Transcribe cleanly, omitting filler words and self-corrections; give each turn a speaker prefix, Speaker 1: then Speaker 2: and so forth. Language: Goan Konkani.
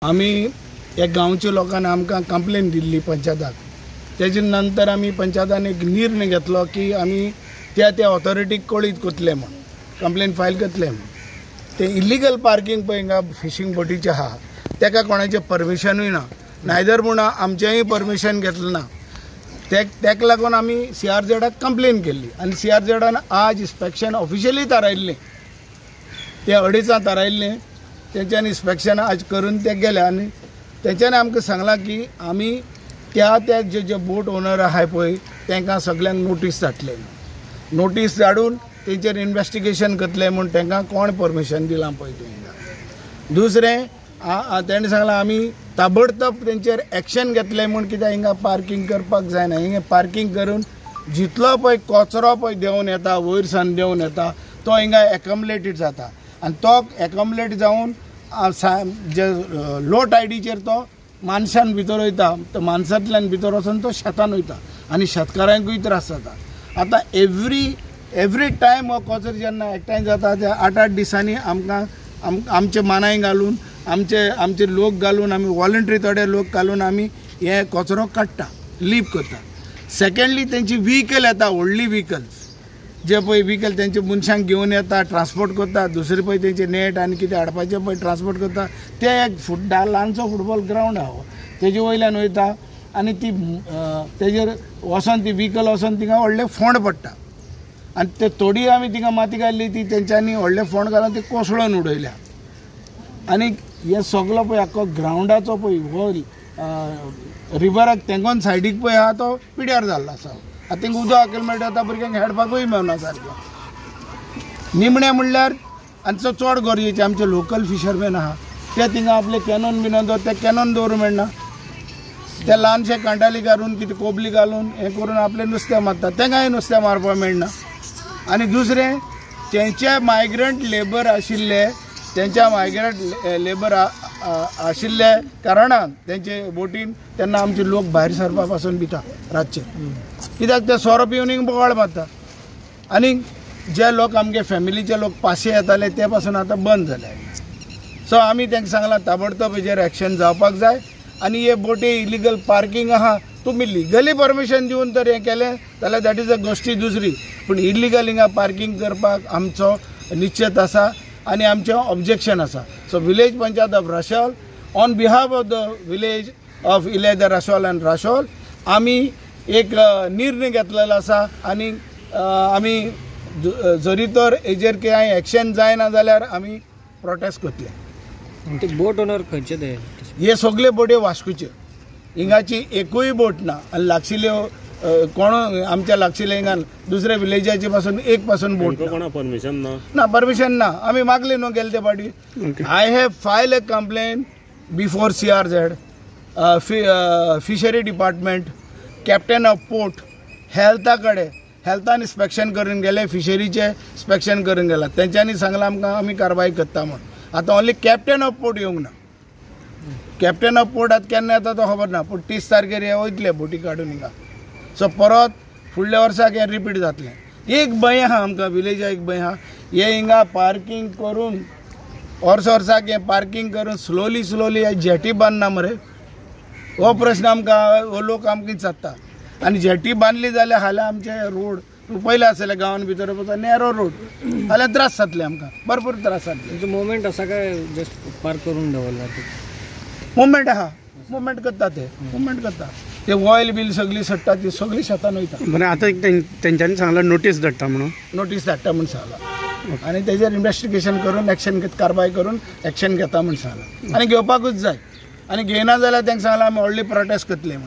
Speaker 1: आमी ह्या गांवच्या लोकांनी आमकां कंप्लेन दिल्ली पंचायताक. तेजे नंतर आमी पंचायतान एक निर्णय घेतलो की आमी त्या त्या ऑथॉरिटीक कळीत करतले म्हूण, कंप्लेन फायल करतले म्हूण. ते इलिगल पार्किंग पळय हिंगा फिशींग बोटीचें आहा, तेका कोणाचें परमिशनूय ना, नायदर म्हूण आमचेंय परमिशन घेतलें ना. तेका लागून आमी CRZाक कंप्लेन केल्ली आनी CRZान आज इन्स्पेक्शन ऑफिशियली थारायल्लें, ते 2:30 थारायल्लें. तेंच्यांनी इन्स्पेक्शन आज करून ते गेले आनी तेंच्यांनी आमकां सांगलां की आमी त्या त्या जे जे बोट ओनर आहाय पळय तांकां सगल्यांक नोटीस धाडटले, नोटीस धाडून तेंचेर इन्वेस्टिगेशन करतले म्हूण तांकां कोण परमिशन दिलां पळय तेंकां. दुसरें तेणें सांगलां आमी ताबडतोब तेंचेर एक्शन घेतले म्हूण, कित्याक हिंगा पार्किंग करपाक जायना. हिंगा पार्किंग करून जितलो पळय कचरो पळय देंवन येता, वयर सान देंवन येता, तो हिंगा एकम्युलेटेड जाता आनी तो एकम्युलेट जावन जे लो टायडीचेर तो मानशान भितर वयता, तो मानसांतल्यान भितर वचून तो शेतान वयता आनी शेतकारांकूय त्रास जाता. आतां एवरी टायम हो कचरो जेन्ना एकठांय जाता त्या 8-8 दिसांनी आमकां आमचे मानाय घालून आमचे आमचे लोक घालून आमी वॉलंटरी थोडे लोक घालून आमी हे कचरो काडटा, लीप करता. सेकेंडली तेंची व्हिकल येता, व्हडली व्हिकल्स जे पळय व्हिकल तेंचे मनशांक घेवन येता, ट्रान्सपोर्ट करता. दुसरे पळय तेंचे नेट आनी कितें हाडपाचें पळय ट्रान्सपोर्ट करता. ते एक ल्हानसो फुटबॉल ग्रावंड आहा तेजे वयल्यान वयता आनी ती तेजेर वचोन ती व्हिकल वचोन थिंगा व्हडले फोंड पडटा आनी ते थोडी आमी थिंगा माती घाल्ली ती तेंच्यांनी व्हडले फोंड घालून ती कोसळून उडयल्या. आनी हे सगलो पळय आख्खो ग्रावंडाचो पळय हो रिवराक तेंकोन सायडीक पळय आहा तो पिड्यार जाल्लो आसा. आतां तेंका उदक आकल मेळटा, आतां भुरग्यांक खेळपाकूय मेळना सारकें. निमणें म्हणल्यार आनी चड गरजेचें आमचे लोकल फिशरमॅन आहा ते थिंगा आपले कॅनोन बिनोन दवर, ते कॅनोन दवरूंक मेळना. ते ल्हानशे कांडाली घालून कितें कोबली घालून हें करून आपलें नुस्तें मारता, तेंकांय नुस्तें मारपाक मेळना. आनी दुसरें तेंचे मायग्रंट लेबर आशिल्ले, तेंच्या मायग्रंट लेबर आशिल्ले कारणान तेंचे बोटीन तेन्ना आमचे लोक भायर सरपा पासून भिता रातचे, कित्याक ते सोरो पिवन बोवाळ मारता. आनी जे लोक आमगे फॅमिलीचे लोक पाशे येताले ते पासून आतां बंद जाले. सो आमी तांकां सांगलां ताबडतोब हेजेर एक्शन जावपाक जाय. आनी हे बोटी इलिगल पार्किंग आहा, तुमी लिगली परमिशन दिवन तर हें केलें जाल्यार that is a गोश्टी दुसरी, पूण इलिगल हिंगा पार्किंग करपाक आमचो निश्चेत आसा आनी आमचें ऑब्जेक्शन आसा. So village panchayat of Rachol on behalf of the village of Ilha de Rachol and Rachol आमी एक निर्णय घेतलेलो आसा आनी आमी जरी तर हेजेर कांय एक्शन जायना जाल्यार आमी प्रोटेस्ट करतले.
Speaker 2: ते बोट ओनर खंयचे ते?
Speaker 1: हे सगळे बोटी वास्कोच्यो, हिंगाची एकूय बोट ना. आनी लागशिल्ल्यो कोण आमच्या लागशिल्ले हिंगा दुसऱ्या विलेजाचे पासून एक पासून बोट
Speaker 3: ना. परमिशन ना,
Speaker 1: ना परमिशन ना. आमी मागले न्हू गेले ते फावटी. I have file a complain before CRZ, fishery department, captain of port, हेल्था कडेन. हेल्थान इन्स्पेक्शन करून गेले, फिशरीचें इन्स्पेक्शन करून गेला, तेंच्यांनी सांगलां आमकां आमी कारवाय करता म्हूण. आतां ओन्ली कॅप्टन ऑफ पोर्ट येवंक ना. कॅप्टन ऑफ पोर्ट आतां केन्ना येता तो खबर ना, पूण 30 तारखेर हे वयतले बोटी काडून हिंगा. सो परत फुडल्या वर्साक हें रिपीट जातलें. एक भंय आहा आमकां विलेजा, एक भंय आहा हे हिंगा पार्किंग करून वर्स वर्साक हें पार्किंग करून स्लोली स्लोली हे जेटी बांदना मरे, हो प्रश्न आमकां हो लोक आमकां विचारता. आनी जेटी बांदली जाल्यार हाल्यार आमचे रोड पयले आसले गांवान भितर नॅरो रोड, हाल्यार त्रास जातले आमकां, भरपूर त्रास जातले.
Speaker 2: मुवमेंट आसा काय जस्ट पार्क करून दवरला?
Speaker 1: मुवमेंट आहा, मुवमेंट करता ते, मुवमेंट करता ते. ऑयल बील सगळी सट्टा ती सगळी शेतान वयता.
Speaker 4: बरें, आतां तेंच्यांनी सांगलां नोटीस धाडटा म्हणून,
Speaker 1: नोटीस धाडटा म्हूण सांगलां आनी तेजेर इन्वेस्टिगेशन करून एक्शन कारवाय करून एक्शन घेता म्हूण सांगलां. आनी घेवपाकूच जाय, आनी घेयना जाल्यार तांकां सांगलां आमी व्हडली प्रोटेस्ट करतले म्हणून.